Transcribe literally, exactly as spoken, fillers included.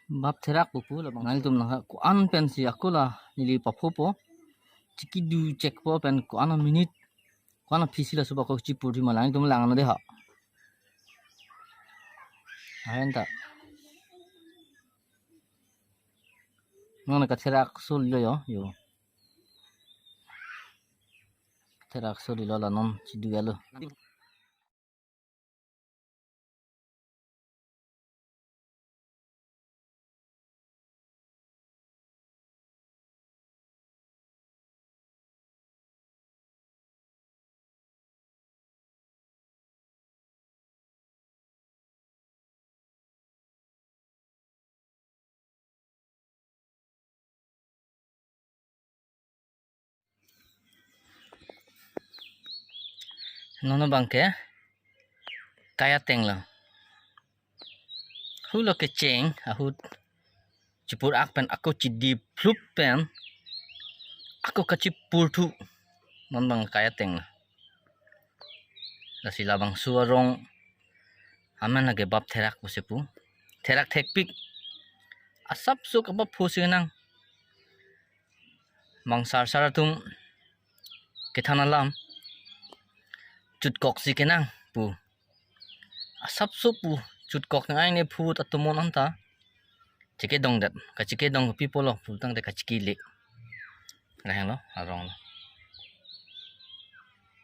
Bap therak pupu labang. Nangtum nang ko-an pensi ako la neli paphopo. Chiki du chekpo pen ko-an minute, ko-an aphi si laso bak ako chipurthu ma, nangtum lang nang dei ha. Ahen ta. Non katherak solilo yo, yo. Therak solilo la non chidu alo. Non abang ke kai ateng lo. Hulo kecheng ahut chipur ak pen ako chidi phlup pen ako kachipurthu. Non abang kai ateng lo. Lasi labangso arong amen lake bap therak pusi pu. Therak thekpik. Asapso kabap phu si nang. Bang sarsar atum kethan alam, chutkok si kenang pu. Asapso pu, chutkok nang ai ne phu atum mon anta chekedongdet. Kachekedong pi pulo pu tangte kachekele. Laheng lo, arong lo.